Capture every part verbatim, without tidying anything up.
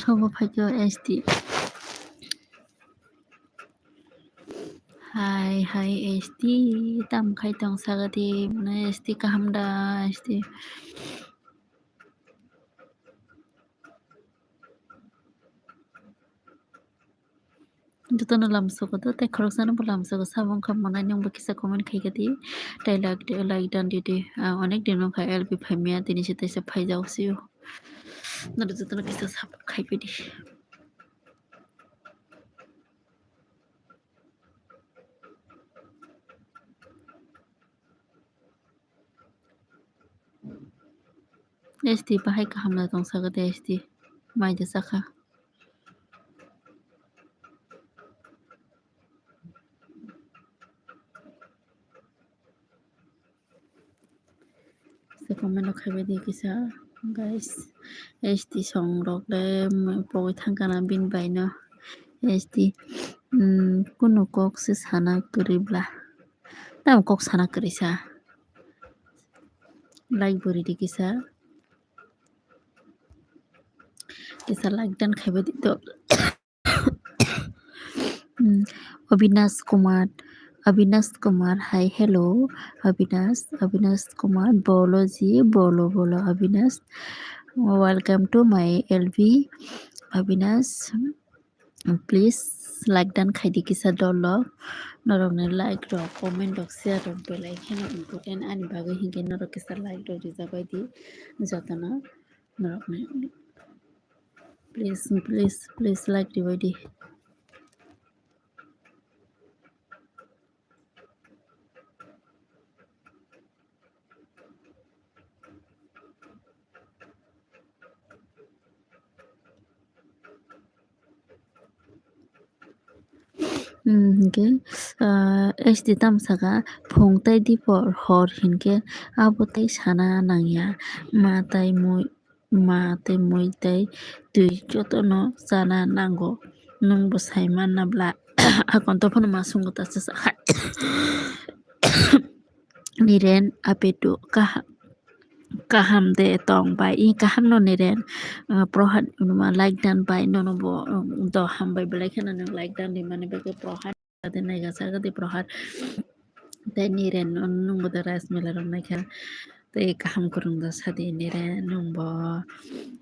Obo phaikhe S T. Hai, hai, S T, tam khai tong sagadi, mane S T kaham da, S T. Jotono lamsogo do, tei khoroksano bo lamsogo, sabo wngkha mwnai, nwngbo kisa comment khaikha di, tei like di, like dan di di. Ang onek din wngkha L B phaimaya, tini se teisa phaijak sio. Noro jotono kisa support khaipai di. S T bahai kaham da tong saga de S T. Mai de sakha. Se comment rok khaibai di kisa, guys. S T song rok le pogwi thangkha na bini bai no. S T, mm, kunu kok se sana kwrwi bla. Tamo kok sana kwrwi sa. Like bo ridi kisa. Kisa like dan khaibai di to. Hmm, Avinash Kumar, Avinash Kumar, hi, hello, Avinash, Avinash Kumar, bolo ji, bolo, bolo, Avinash. Welcome to my L B, Avinash. Please like dan khaidi kisa dolo. Norokni like rok, comment rok, share rok belai kheno important ani bagwi, hinkhe norok kisa like rok rijak bai di jotono norokni. Please, please, please like ribai di. Hmm, hinkhe, ah, S T tam saka, phung tei dipor hor hinkhe abo tei sana nangya. Ma tai mui, ma tei mui tei twi jotono chana nango. Nwng bo sai manna bla. Akon to phano ma sungo ta cha cha. Niren apetu kaha-, kaham de tong bai. I kaham no Niren, ah, Prohad unuma like dan bai nono bo, um, do hambai belai kheno nwng like dan rimani bagwi Prohad de naiga saga de Prohad. Tei Niren nwng bo de Rajmela rok naikha. Tei kaham kwrwng da sadi Niren nwng bo.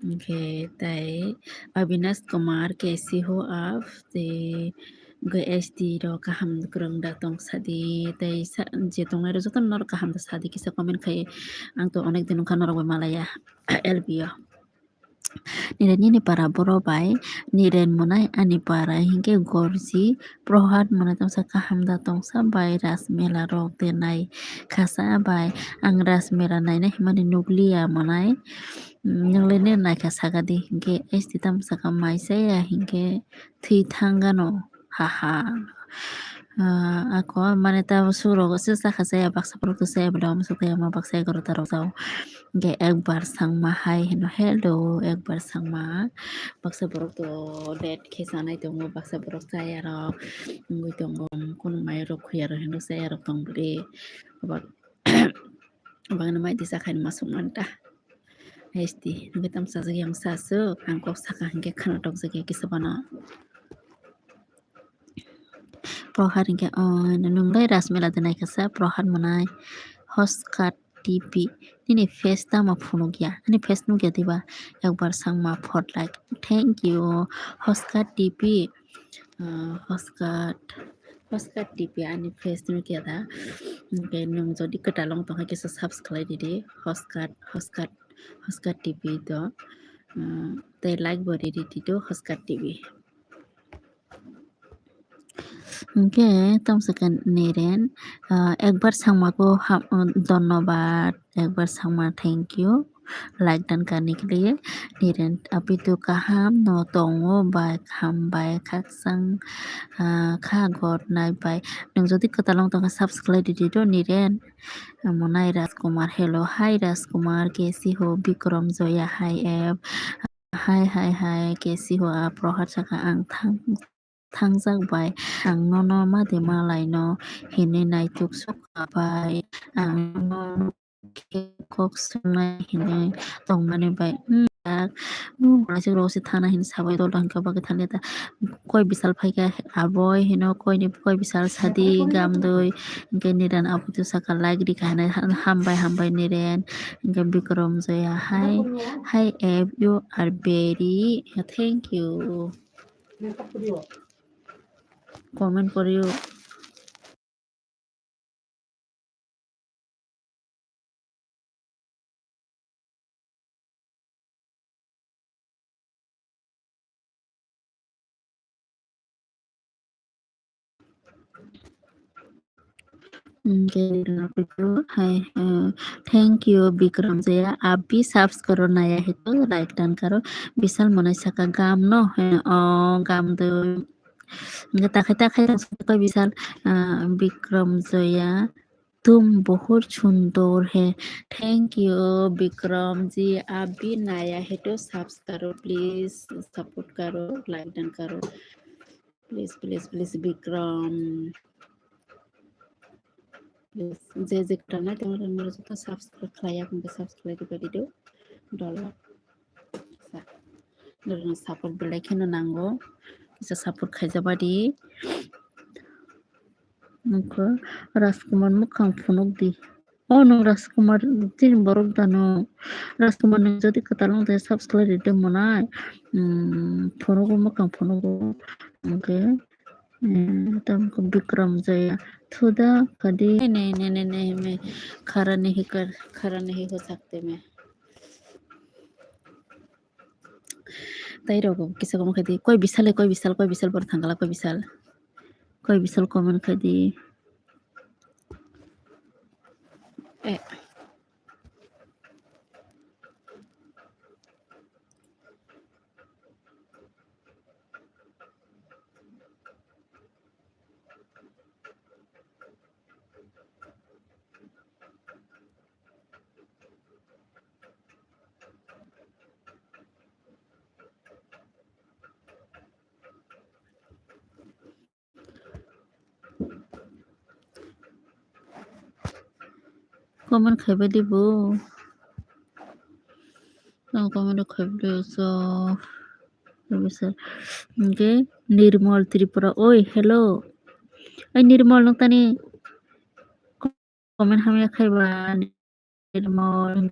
Hinkhe tei Avinash Kumar, kaise ho aap? Tei Hwnkhe S T rok kaham kwrwng da tong sadi, tei sa-, je tongnai rok jotono norok kaham da sadi kisa comment khai. Ang to onek din wngkha norok bai malaya L B o. Niren nini para boro bai, Niren mwnai ani para hinkhe Gorji, Prohad mwnai tongsa kaham da tongsa bai Rajmela rok de nai khasa bai ang Rajmela naina himani nukliya mwnai. Nwng le nini naikha saka di hinkhe S T tam saka mai chaya hinkhe thwi thang gano, haha. Ah, ako mane ta surok se sakha saya baksa borok to saya bwlai omo sukha ya ma baksa egarota rok jao. Hinkhe Ekbar Sangma hai hino, hello Ekbar Sangma. Baksa borok to date khe chanai tongo, baksa borok chaya rok wngwi tongo, kunu mai rok khuya rok hino chaya rok tong bwle. Abak-, abakno mai tisa khaini masuk manta. Hesti, hingke tam sajak yang sasuk, ang kok saka hingke khana tokjak ya kisa bono. Prohar hingke, oh, nung bai Rajmela de naikha sa, Prohar mwnai, Hoskat T V, nini face tamo phunuk ya, ani face nuk ya diba, Ekbar Sangma for like, thank you, Hoskat T V, ah, Hoskat, Hoskat T V ani face nuk ya da, hingke nung jodi kwtal wng tongkha kisa subscribe ridi, Hoskat, Hoskat, Hoskat T V do, ah, tei like bo ridi do Hoskat T V. Hingke tamo se ke Niren, ah, Ekbar Sangma ko ha-, ah, dhonnobad, Ekbar Sangma, thank you. Like dan karne ke liye, Niren, api tu kaham no tongo bai, hambai, khaksang, ah, kha gor nai bai. Nung jodi kwtal wng tongkha subscribe ridi do Niren. Amo nai Rajkumar, hello, hi Rajkumar, kaise ho, Bikram Joya, hi app, hi, hi, hi, kaise ho, ah, Prohar saka ang thang, thangjak bai, ang nono ma de malai no hinwi naituk sukha bai, ang nono khe kok swngnai hinwi tongmani bai, hmm, jak. Bo manaisik rok se thana hin sabai dol hwnkha bagwi thani ta. Koi bisal phaikha aboi hino koi ni koi bisal sadi gamdoi. Hwnkhe Niran abutu saka like rikha hinwi hambai hambai Niran. Hwnkhe Bikram Joya hai hai app you are very thank you. Comment for you. Hai, thank you Bikram Joya. Abhi subscribe karo naya hai to like dan karo. Bisal monai saka gam no hai o gam do. Takhai takhai koi bisal Bikram Joya. तुम बहुत सुंदर है। Thank you Bikram ji, आप भी नया है तो subscribe करो please, support करो, like dan karo please please please Bikram. Je je kwtal nai tongma rok subscribe khlai ya hwnkhe subscribe ribai di do. Dol. Norokno support belai kheno nango. Kisa support khaijaba di. Nokho Rajkumar mwkhang phunuk di. O nwng Rajkumar chini borok da nwng. Rajkumar nwng jodi kwtal wng tei subscribe ride monai. Phunugo mwkhang phunugo. Hwnkhe tamkhe Bikram Joya thuda khadi. Ne ne ne ne me khara nahi kar khara nahi ho sakte me. Tai rok kisa koma khaidi koi bisal koi bisal koi bisal bor thangala koi bisal koi bisal comment khaidi. Eh. Comment khaibai di bo. Tamo comment rok khaibai di so. Hwnkhe Nirmal Tripura. Oi, hello. Ai Nirmal nwng tani comment hamya khaiba. Nirmal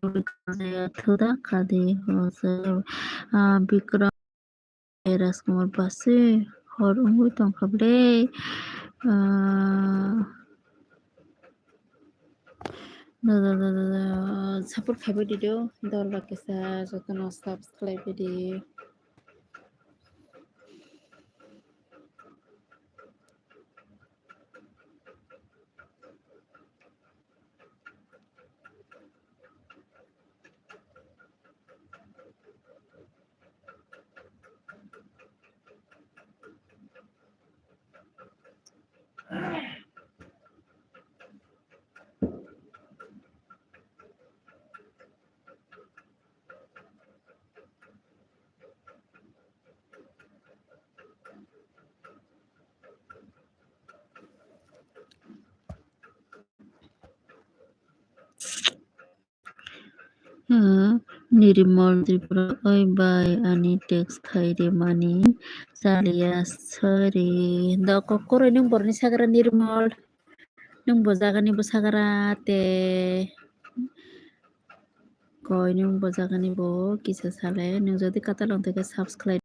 thuda khadi hosa. Bikram Rajkumar basi hor wngwi tongkha ble. Support khaibai di do dol rok kisa jotono subscribe khlaibai di. Nirmal Tripura, oi bai, ani text khai rimani chaliya, sorry. Do kokkoroi nwng borni sagra Nirmal. Nwng bo jagani bo sagra te. Koi nwng bo jagani bo kisa sale. Nwng jodi katal wng tongkhe subscribe.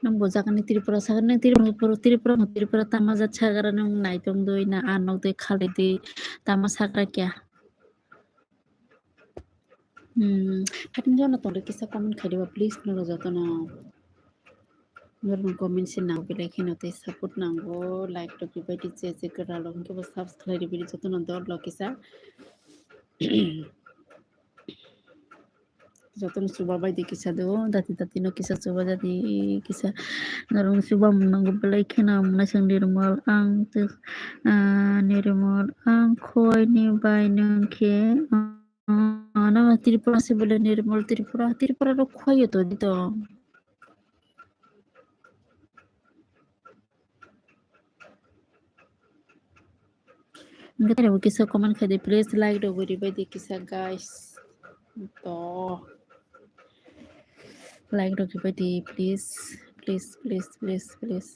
Nwng bo jagani Tripura sagra, nwng Tripura, Tripura, Tripura tama jat sagra nwng naitong doi na a nok doi khali doi tama sagra kya? Hmm, hating jono tongde kisa comment khai diba please norok jotono. Norokno comment se nango belai kheno tei support nango, like rok ribai di je je kwralo hwnkhe bo subscribe ribai di jotono dol rok kisa. Jotono chuba bai di kisa do, dati dati no kisa chuba jadi kisa norok chuba mung nango belai kheno mung naising Nirmal ang tei Nirmal ang khoi ni bai nwng khe. Ano Tripura se bole Nirmal Tripura, Tripura rok khwlai to di to. Hwnkhe tei bo kisa comment khai di, please like rok bo ribai di kisa guys. To like rok ribai di, please, please, please, please, please.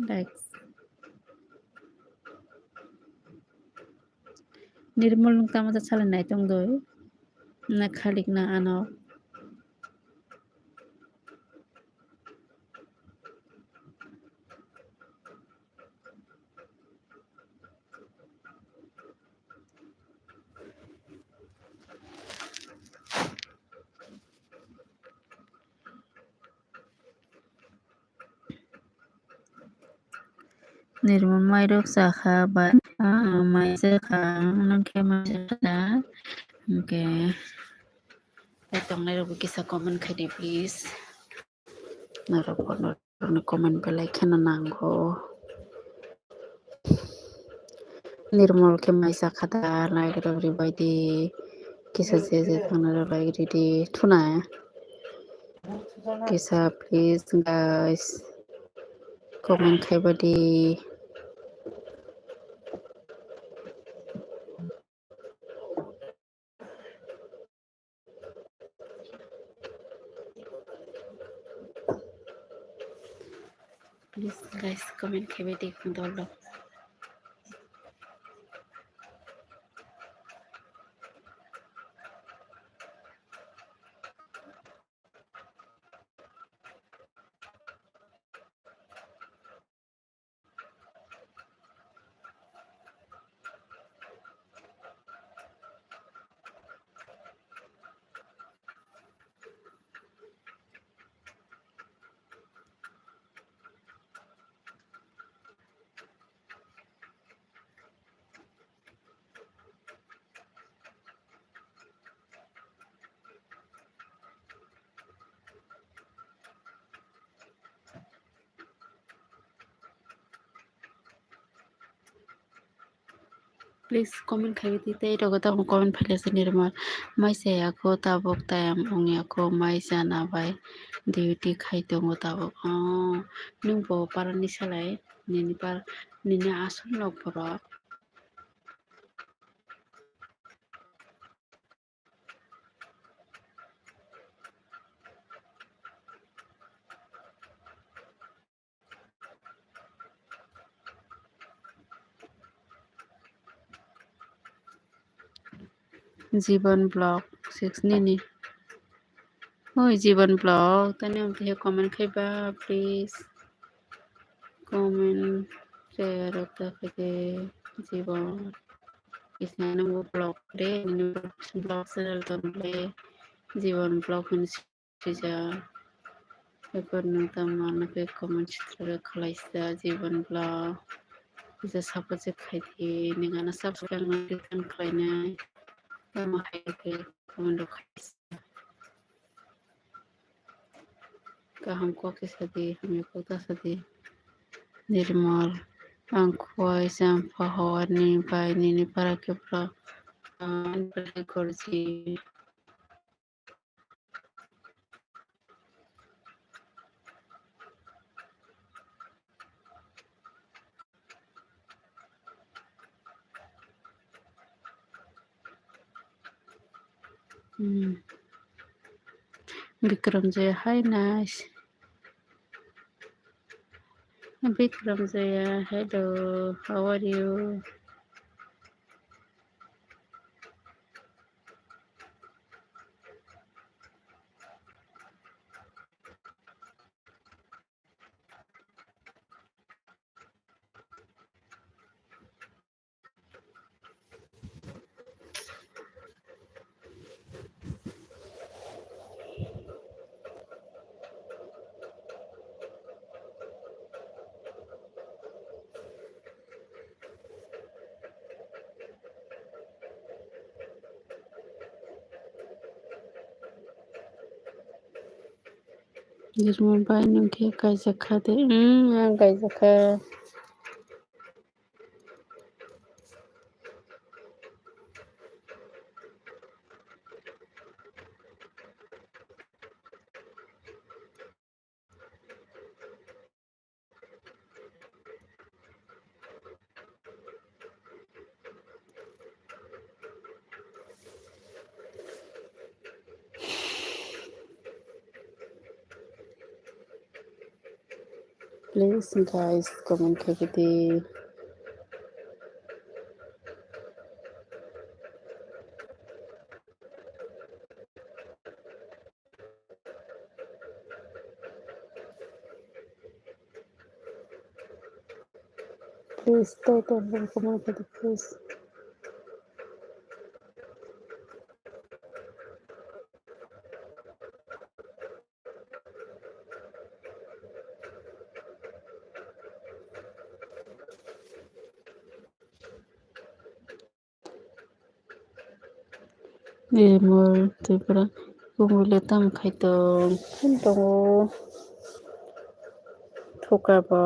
Like. Nirmal nung tamo ta salai nai tong doi. Na khalik na ano. Nirmal mai rok chakha ba, ah, mai chakha, nang khe mai chakha da. Hwnkhe, tei tongnai rok bo kisa comment khai di, please. Norok bo norokni comment belai kheno nango. Nirmal khe mai chakha da, like rok ribai di. Kisa je je thangna rok like ridi. Thuna. Kisa please guys. Comment khai ba di. Please guys, comment khe bai di khung dol rok. Please comment khai di, tei rogo tabuk comment phailai se Nirmal. Mai chaya kho tabuk time wngya kho, mai chana bai duty khai tongo tabuk. Oh, nwng bo parani salai, nini par, nini aswk nok borok. Jibon Vlog six nini. Oi, Jibon Vlog, tani ang tei comment khai ba, please. Comment share ta khai de, Jibon. Isna nang vlog de, nini vlog channel tong le, Jibon Vlog hin sija. Ekor nung tamo ano khe comment section o khlai sija, Jibon Vlog. Kisa support se khai di, ning ano subscribe no khe khlainai. Tamo hai khe comment rok khai sija. Kaham kok kisa di, hamya kok ta sa di. Nirmal, ang Khowai Champha Hawar ni bai nini para khe bwrok, ah, ani belai gorji. Hmm. Bikram Jaya, hi, nice. Bikram Jaya, hello, how are you? Nirmal bai nwng khe kaijak kha de? Hmm, ang kaijak kha. Please guys, comment khaikhe di. Please, tei tei, comment khaikhe di, please. Nimol Tripura, kumui le tamo khai tong, phone tongo, thuka bo.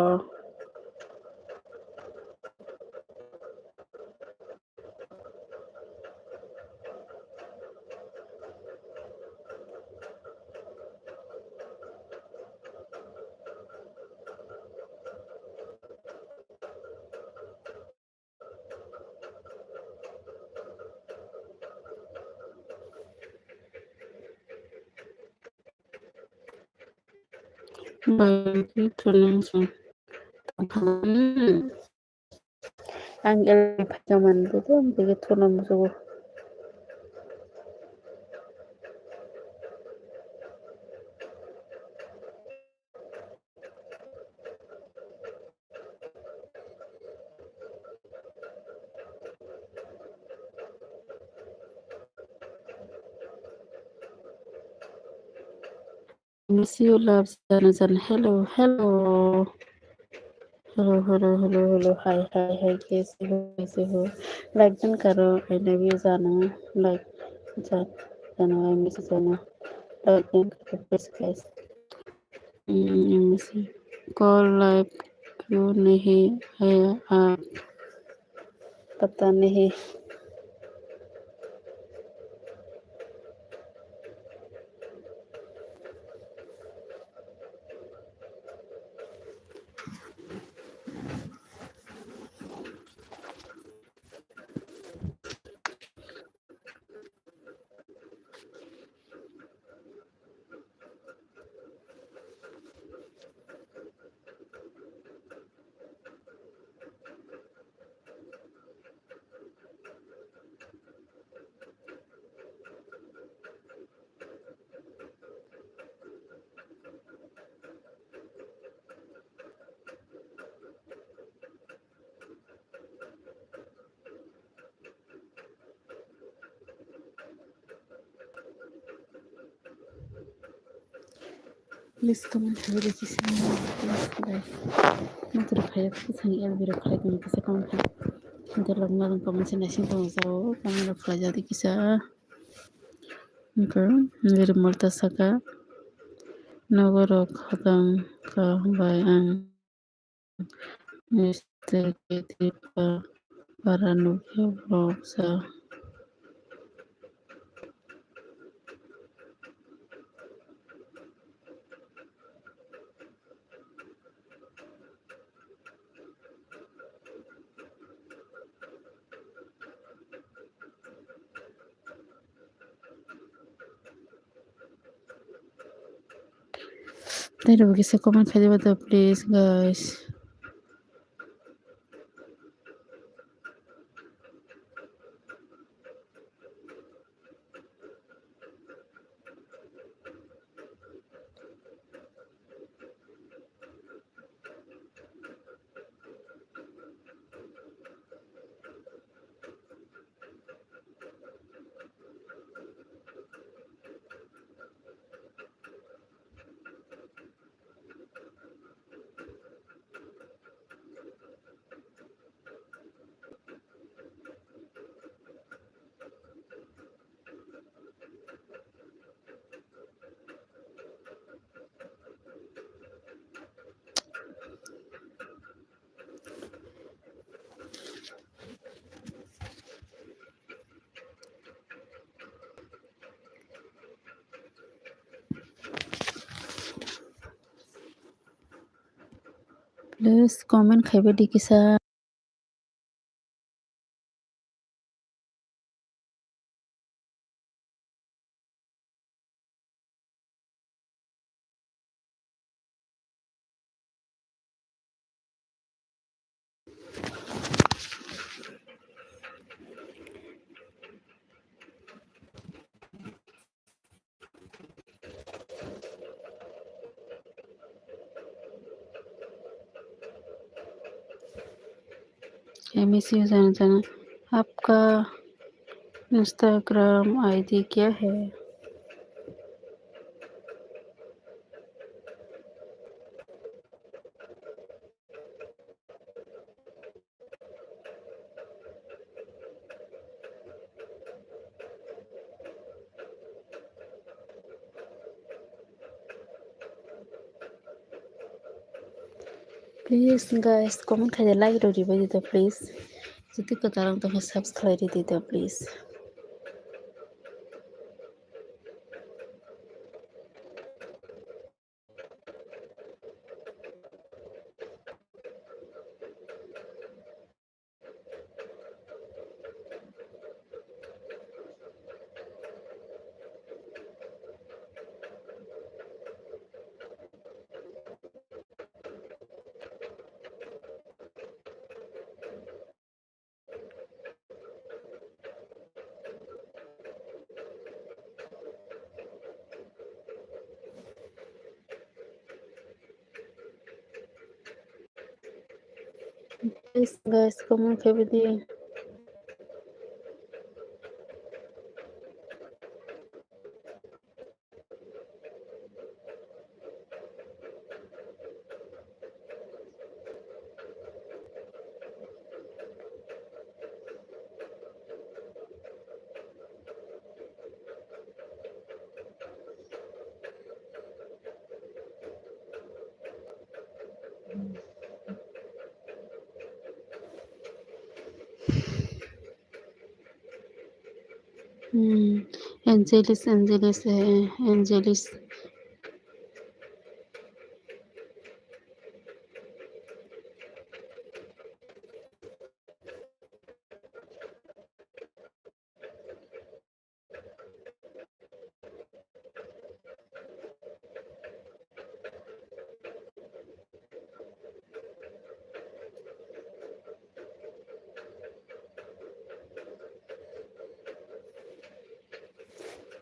Ang el phaikha man dudum digi thuna musugo. Miss you, love, Jana Jana. Hello, hello. Hello, hello, hello, hello. Hi, hi, hi. Kaise ho, kaise ho? Like jan karo. I love you, Jana. Like jan, Jana. I miss you, Jana. Like jan karo, please, guys. Hmm, let me see. Call live क्यों नहीं आया आप? पता नहीं। Please comment khaidi kisa, please guys. Nokthar phai kisa ni L B rok khlai tong kisa comment khai. Nokthar rok malum comment se naising tong jao, comment rok khlai jadi kisa. Nokthar Nirmal ta saka. Nogo rok khatang ka bai ang. Mister K T pa para nukya vlog sa. Tei rwgwi se comment khai diba ta, please, guys. Please comment khaiba di kisa. M S U जाना जाना। आपका Instagram ID क्या है? Please guys, comment khai de, like rok ribai di to please. Jotoi kwtal wng tongkha subscribe ridi to please. Please guys, comment khai di. Hmm, Angelis, Angelis, eh, Angelis.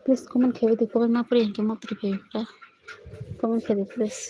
Please comment khai di, comment ma puri hingke ma puri khai di, comment khai di please.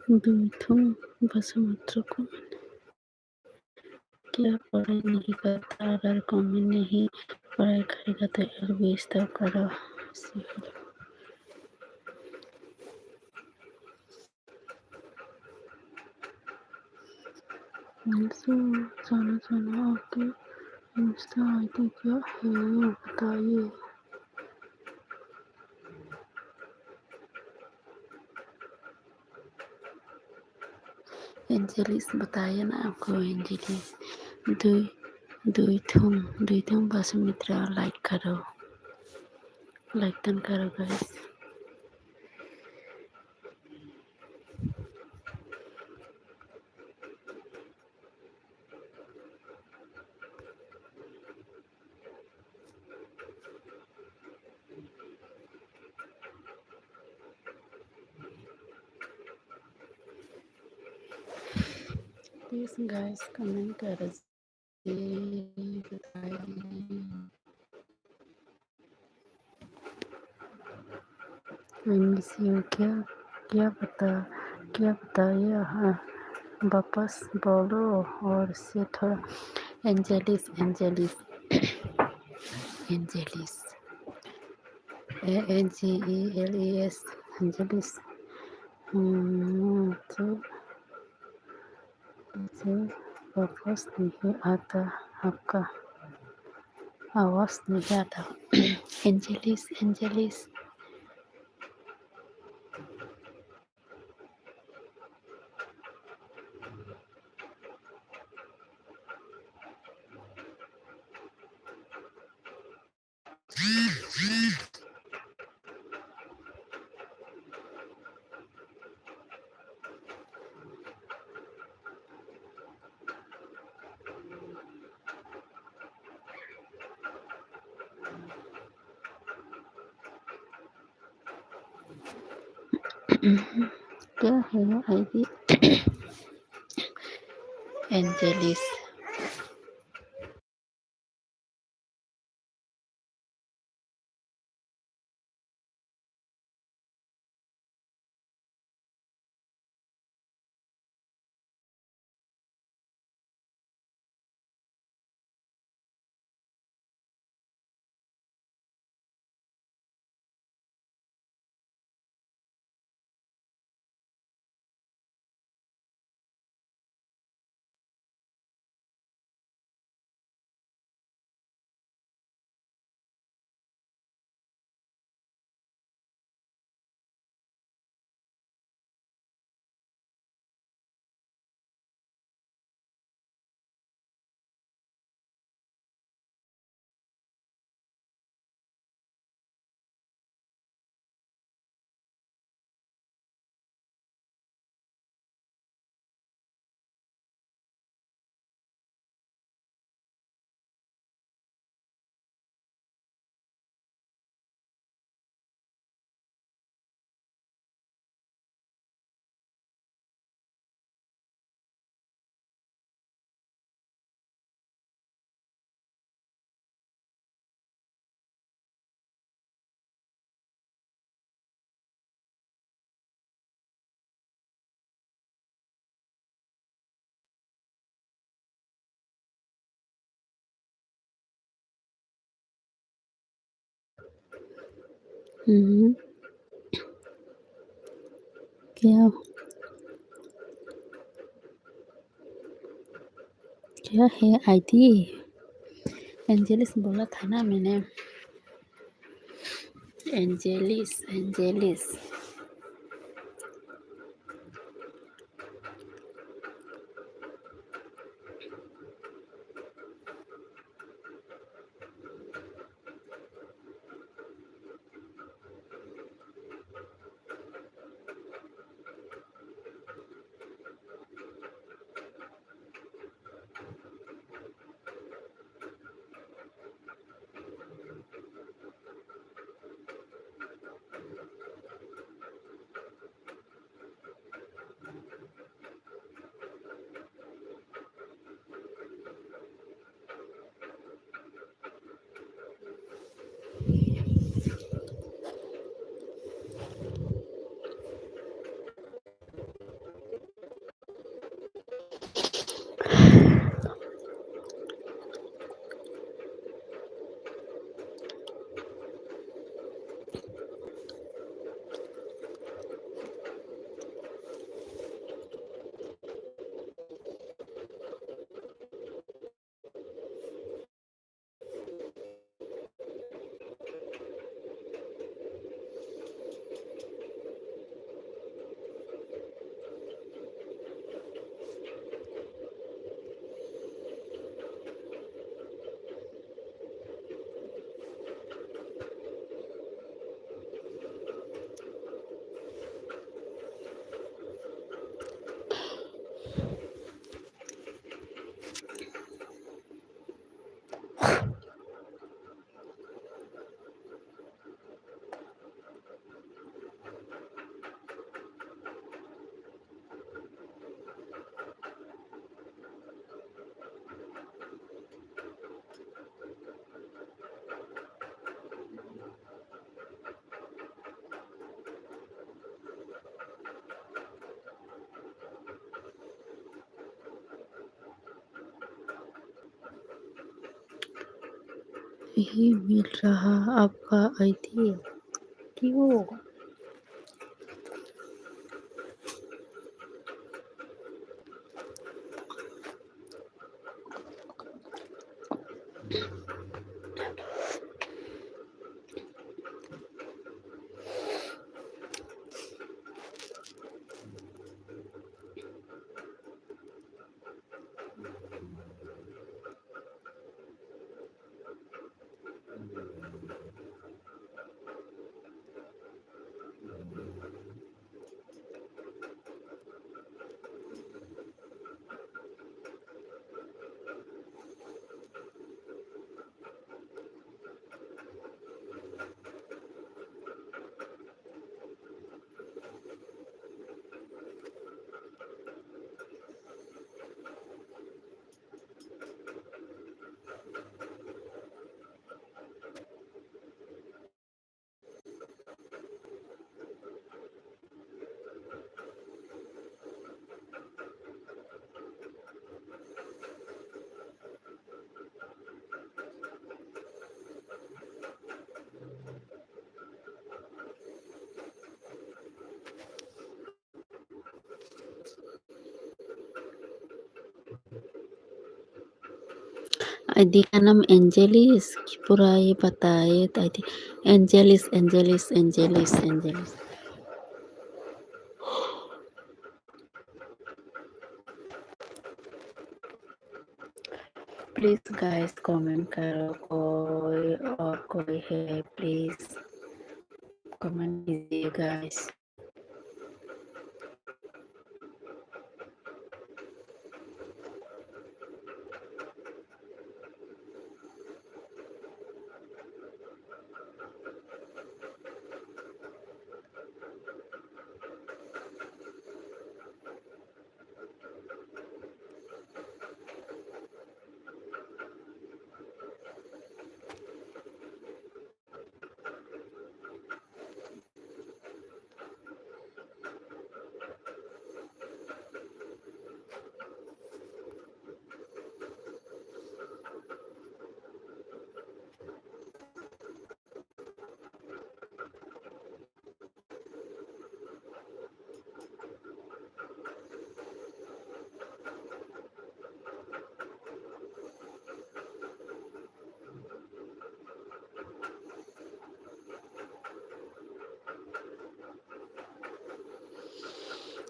Dui thum basa matra comment. Kya padhai nahi karta? Agar comment nahi padhai karega to L B stop karo. Insta chana chana aapki Insta I D kya hai, ye bataiye. Angelis, bataiye na aapko Angelis. Dui, dui thum, dui thum basa mitra like karo. Like tan karo guys. Please guys, comment karo. I miss you. क्या, क्या पता, क्या पता ये, हाँ, वापस बोलो और से थोड़ा। Angelis, Angelis, Angelis, A N G E L E S, Angelis। हम्म, तो मुझे वापस नहीं आता आपका, आवाज नहीं आता। Angelis, Angelis। क्या है ये I D? Angelis। हम्म। क्या, क्या है I D? Angelis बोला था ना मैंने। Angelis, Angelis। ही मिल रहा आपका आइडिया? क्यों? आइडिया का नाम एंजेलिस, पूरा ये बताए, idea Angeles, Angeles, Angeles, Angeles. Please guys, comment करो, कोई और कोई है, प्लीज कमेंट कीजिए guys.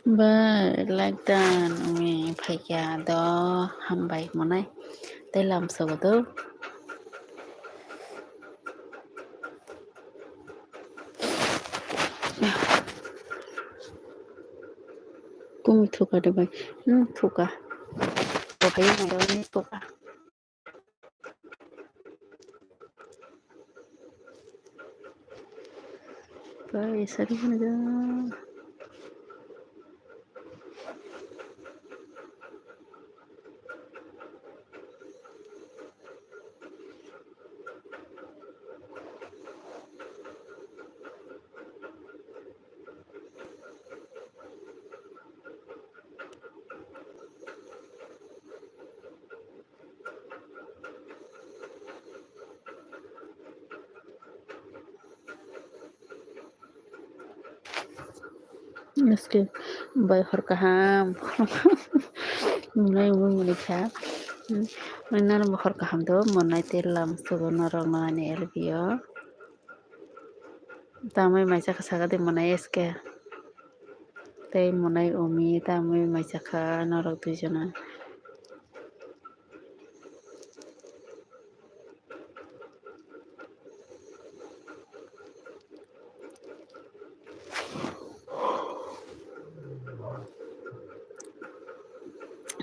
Ba, like dan wngwi phaikha do, hambai hwnwi tei lamsogo do. Kung thuka de bai, hmm, thuka. Bo hai mai do ni thuka. Bai, sari hwnwi do. Aske bai hor kaham. Monai omo muni kha. Hmm, nang bo hor kaham do, monai tei lamsogo norok no ani L B o. Tamoi maisa kha saka de monai S K. Tei monai Umi tamoi maisa kha norok duijona.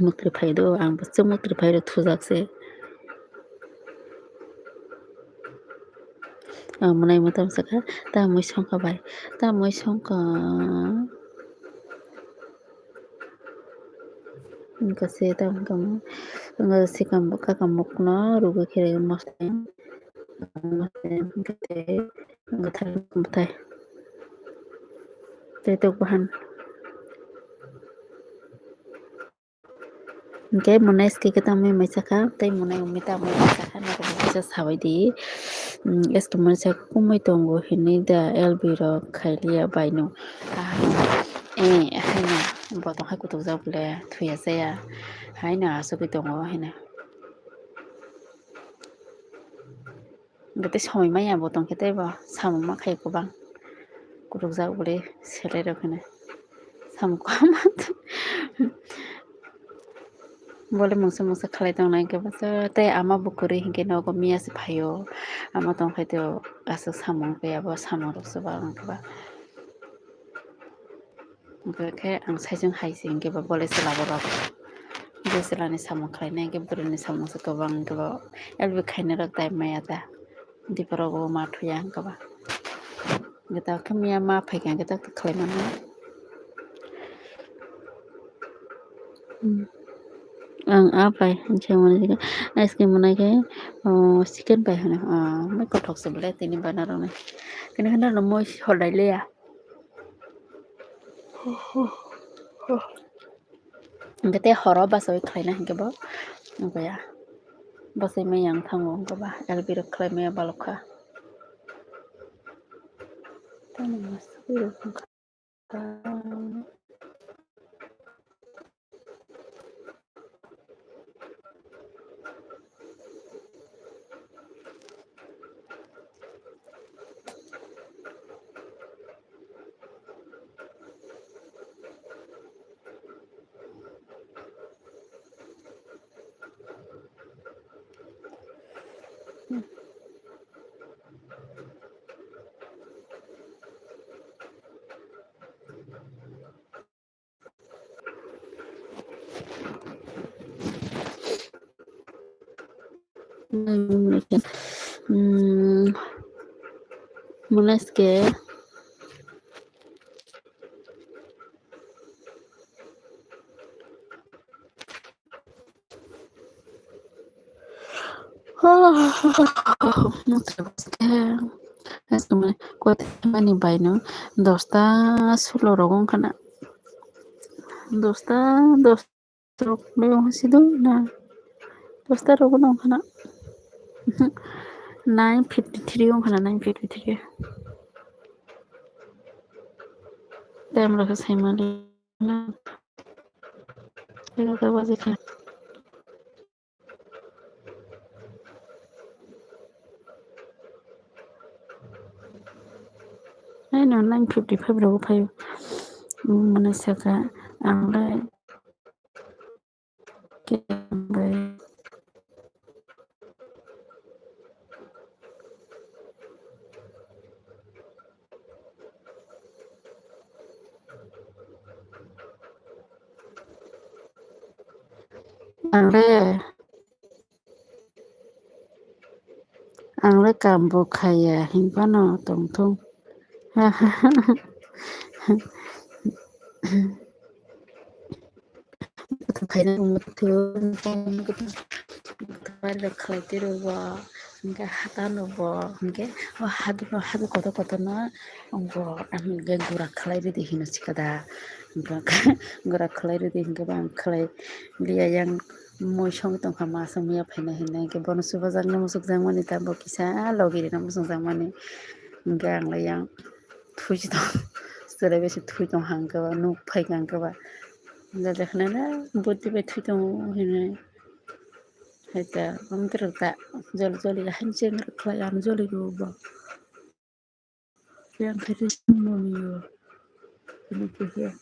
Mukri phai do, ang bo se mukri phai rw thujak se. Ah, monai motom saka, ta mui songkha bai, ta mui songkha. Wngkha se ta wngkha mo, wngkha sikam bo kaka mokno rwgwi khe mosla, mosla wngkha tei wngkha thai bwthai tei tok bahan. Hwnkhe monai S K khe tamwi mai sakha, tei monai umi tamwi mai sakha, naithotok kisa sabai di. Mm, S K monai sakha, kumui tongo hinwi da L B rok khailiya baino. Ah, eh, haino bo tongkhai kutukjak bole thuya chaya. Haino asugwi tongo hino. Hwnkhe tei somoi maya bo tongkhe tei bo samung ma khaio kwbang. Kutukjak bole selai rok hino. Samung kwbangma bole mungsa mungsa khlai tongnai hwnkhe bo tei ama bo kwrwi hwnkhe nogo miya se phaio. Ama tongkhe tei aswk samung khe abo samung rok se ba wngkhe ba. Hwnkhe khe ang saichung hai se hwnkhe bo bole chwla borok. Bole chwlani samung khlainai hwnkhe bwrwini samung se kwbang hwnkhe bo L B khainai rok time maya da. Diporo bo ma thuya hwnkhe ba. Hwnkhe ta khe miya ma phaikha hwnkhe ta khlai mano. Hmm. Ang a pai hwnwi sai mani ice cream mwnai khe, oh, chicken pai hwnwi. Ah, mai kothok se bwle tini bana rwnai. Tini kheno moi hodai liya. Hwnkhe tei horo bachawi khlaina hwnkhe bo wngya. Bachai maya wng thango wngkhe ba L B rok khlai maya balok kha. Tamo masuk rok wngkha. Hmm, mwnai S K. Mani baino dosta sulo rogo wngkha na. Dosta, dos rok bai wngkha si do na. Dosta rogo wngkha na. Nine fifty three wngkha na, nine fifty three. Time rok khe sai mali. Egaroh ta baji kha. Ai no nine fifty five rok phaio. Mwnai saka ang lai. Ang le, ang le kambo khaya hinphano tongthung. Khaina tongma thwiyo, khlai twi rwgo, hwnkhe hata nugo, hwnkhe o hadu, hadu kotor kotor no, bo, hwnkhe gura khlai rwdi hino sikada, gura khlai rwdi hwnkhe bo ang khlai liya yang moi song tongkha ma song miya phaina hinwi hwnkhe bono chubajakno muchukjakmani ta bo kisa logi rwna muchungjakmani hwnkhe ang le yang. Thui si tong, chwrai bai se thui tong hang khe ba, nuk phai kha hang khe ba. Jajaknai na bwtwi bai thui tongo hinwi. Hai ta, amtwrwk ta, joli joli haini chengri khlai ano joli rw bo. Yang khe tei swngo nio. Hini khe.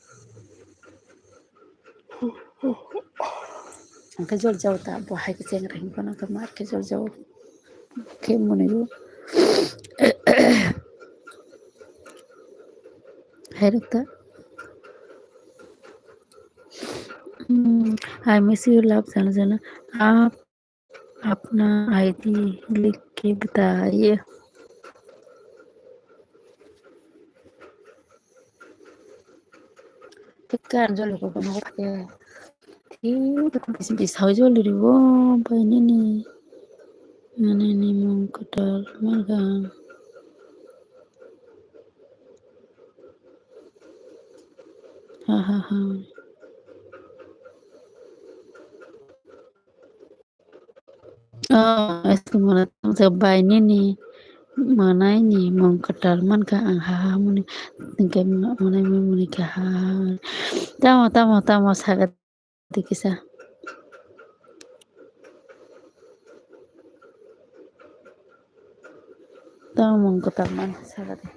Hwnkhe jol jao ta, bo hai khe chengri hinwi phano khe mar khe jol jao. Khe mwnwi o. Hai rok ta. Hmm, I miss you, love, jana jana. Aap Apna I D likh ke bataiye. Thik khe ang joli khe bono khe. Thik khe bising bisao joli rwo bai nini. Nini mung kwtal malgang. Ha ha ha. Oh, S K mwnai tamo se bai nini mwnai ni mung kwtal mankha ang ha ha muni, hwnkhe mwnai muni kha ha ha. Tamo, tamo, tamo sakha di kisa. Tamo mung kwtal man sakha di.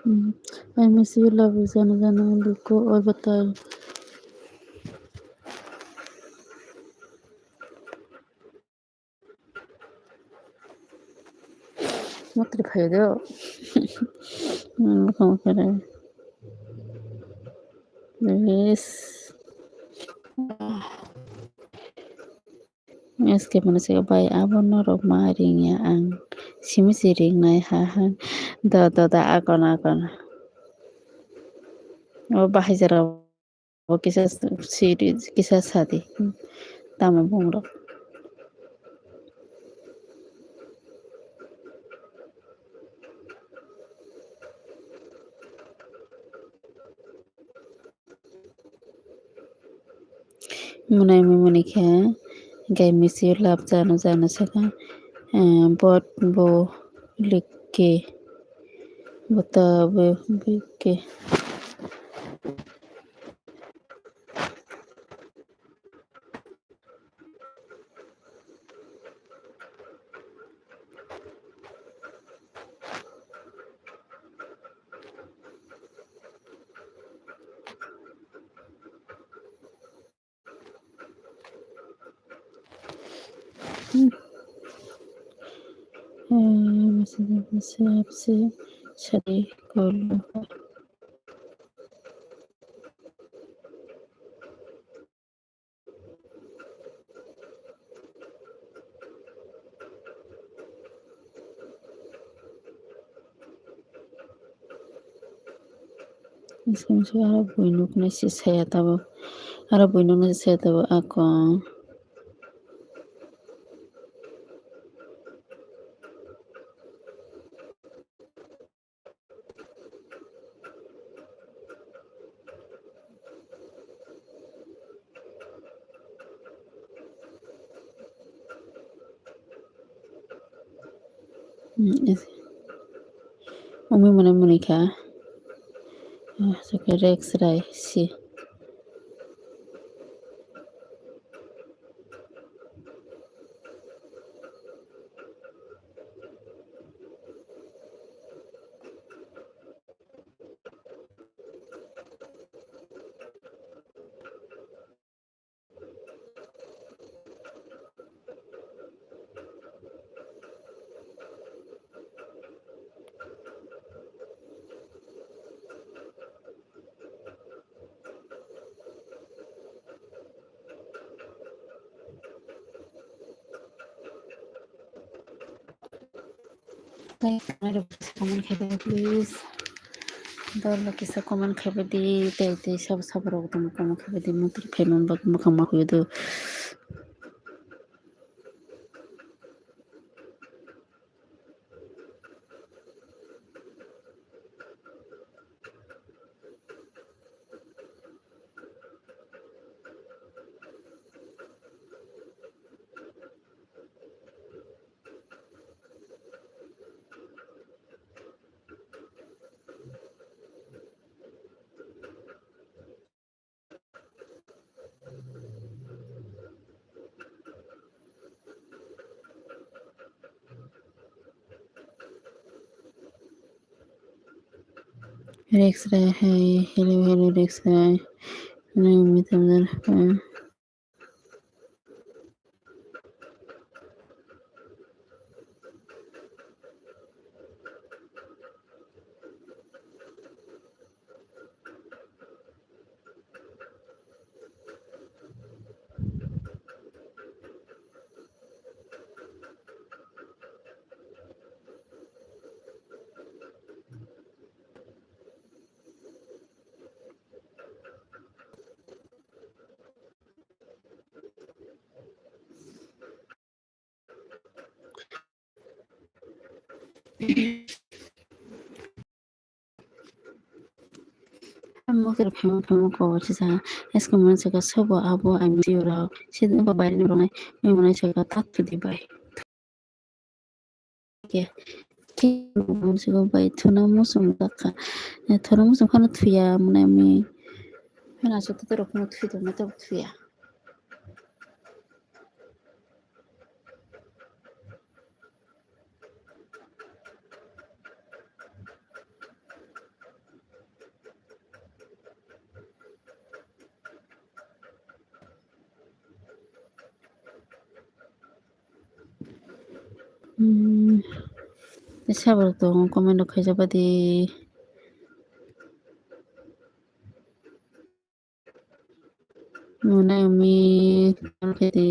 Hmm. I miss you, love you, jana jana, Luko Orbital. Matri phaio do. Hmm, bukhang khere. Yes. S K mwnai se bai abo norok ma ringya ang. Simi se ringnai ha ha. Da da da akon akon. O bahai jara. Bo kisa siri, kisa sadi. Tamo bungrok. Mwnai mwnai khe, gai misi lab jano jano sakha, eh, bot bo likke. Bota be, be ke. Hmm. Eh, masih, masih apa sih? Sadi kolo. Aro buinok nai se saya tabuk, aro buinok nai se saya tabuk akon. Hmm, is-, umi mwnai mwnai kha. Ah, sakhe Rex Rai si. Comment khaidi, please. Dol kisa comment khaidi, tei tei sabo sabo rok tong comment khaidi, mutur phaimani bagwi mwkhang ma huidu. Rex Rai, hi, hello, hello, Rex Rai. Hello, Mitamdar, hi. Amo khe phano phano ko chisa. Esko mano saka sobo abo I miss you rok. Sidin ko bai ni rok nai. Mano saka tak tu di bai. Ke. Ke mano saka bai thuna musum dakha. Thuna musum khana thuya mane mi. Hana so to rok no thuya to ma to thuya. Hmm. Sabar tong comment rok khaijak badi. Mwnai umi tamo khe di.